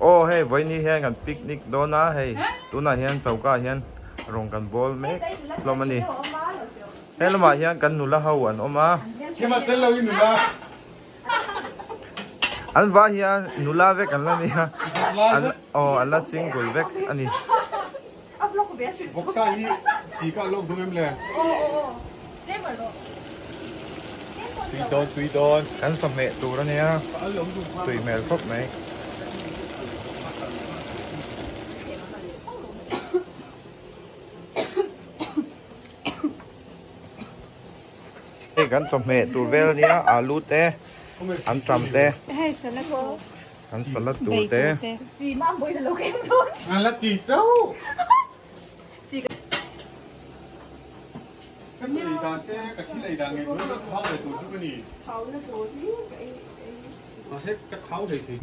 Aw hei vawiin hian kan picnic dawn a hei tunah hian choka ah hian rawng kan bawl mek hlawm a ni he lamah hian kan nula ho an awm a an vai hian nula vek an la ni a aw an la single vek a ni. Vawksa hi chi kah lawk dawng em le? Tui dawn tui dawn. Kan sawhmeh tur a nia tui hmel khawp mai. Hei kan chawhmeh tur vel a nia alu te antam te. An salad tur te. An la ti chauh. Ka chaw ei dan te, ka thil ei dan ngei mai ka thau ve tur chu ka ni. Mahse ka thau hlei thei.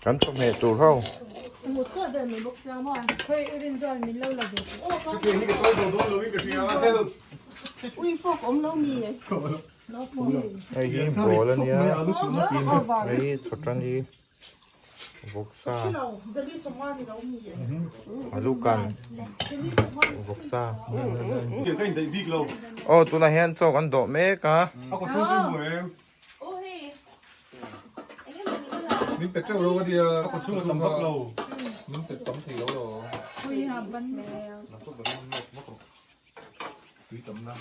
Kan chawhmeh tur ho. Hei hi ball a nia hei hi chawtan hi vawksa alu kan vawksa aw tunah hian chaw kan dawh mek a. Min pe teuh lo ka tia ka chhung a tam vak lo min pe tam thei lo lo tui tam na